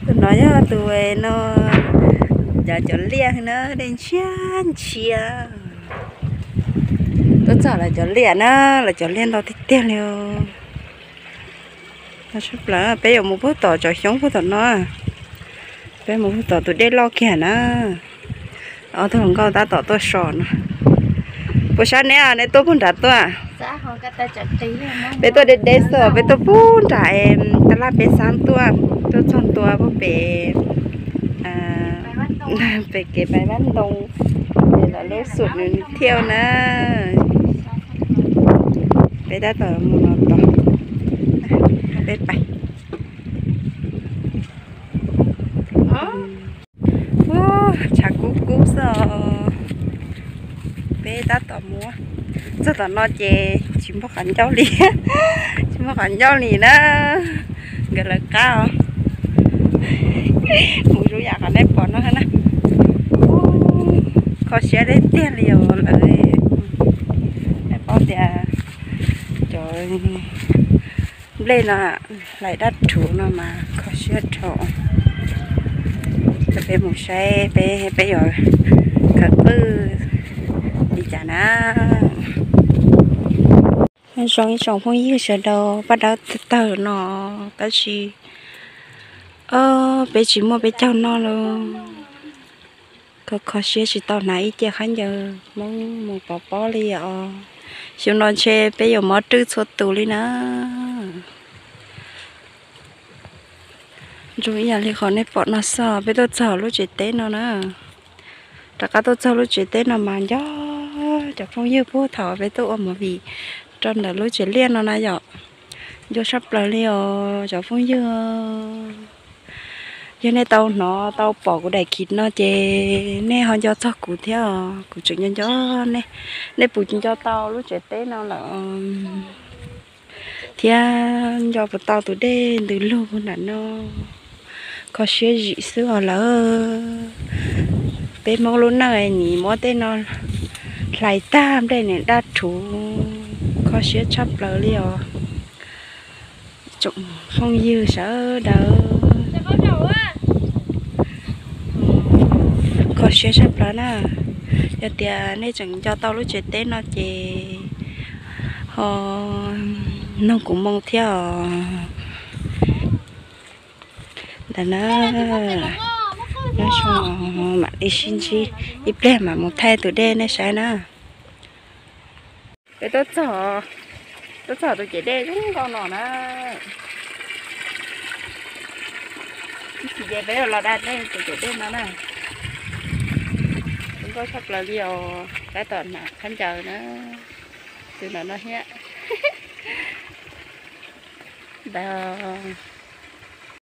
Tus no yog tus no, cov, cov liaj na, dej ntshiab ntshiab. Tuaj txog lawv cov liaj na, lawv cov liaj ntau tiag tiag li. Tshaj plaws, peb yuav mus puag tom cov xyoob puag tom no. Peb mus puag tom tus dej loj kiag na. Ob tug hluas nkauj tab tom tuaj so no. Puas sab neb, neb tuaj puag nrad tuaj? Peb tuaj deb deb xwb, peb tuaj puag nram tab laj peb xab tuaj, tuaj txog ntua puag pem, pem kev pais Vab Ntoo, pem lawv lub xum nws thiaj na. Peb tab tom mus no tod, peb pais. Tshav kub kub xwb os. Peb tab tom mus txog tom no ces tsis muaj qhov ncauj li, tsis muaj qhov ncauj li na. Nkawd lawv qab os. Mus zoo yam qhov nej pom no na. Kho siab tiag tiag li os lawv. Nej paub tias cov nplej no, hlais dab rhuv no mas kho siab dhau. Ces peb mus saib peb, peb yuav khaws qwj li cas na. Zoo ib tsoom phooj ywg sawv daws, paj dawb tawg no, tab sis peb tsis muaj peb caug noj lauj. Kho kho siab tsis tau hnav ib ce khaub ncaws Hmoob mus pov pob li os. Xyoo no ntshe peb yuav mob rwj txhua tus li na. Zoo ib yam li qhov nej pom no xwb, peb tuaj txog lub tsev teb no na. Rov qab tuaj txog lub tsev teb no mas nco cov phooj ywg puag thaum peb tuaj ua movie rau ntawm lub tsev liaj no na yom. Nco tshaj plaws li os cov phooj ywg. Yog nej tau hnov tau pom kuv daim khiv no ces nej ho nco txog kuv thiab os. Kuv tseem nco nco nej, nej puas nco tau lub tsev teb no lawm thiab nco puas tau tus dej ntws lug puag nram no. Kho siab zim xwb os lawv. Peb Hmoob lub neej nim muab tej no hlais tag nplej nws dab rhuv, kho siab tshaj plaws li os. Tsoom phooj ywg sawv daws, kho siab tshaj plaws na. Yog tias nej tseem nco tau lub tsev teb no ces ho nug kuv moo thiab os. Ntawd na, nyob zoo, mam li sib ntsib ib pliag mam mus thaij tus dej nej saib na. Peb tuaj txog, tuaj txog tus cev dej zoo nkauj no na. Ib chim ces peb yuav los da dej tus cev dej no na. Zoo nkauj tshaj plaws li os, tab tom hnav khaub ncaws na. Tus no no thiab. Ntawd.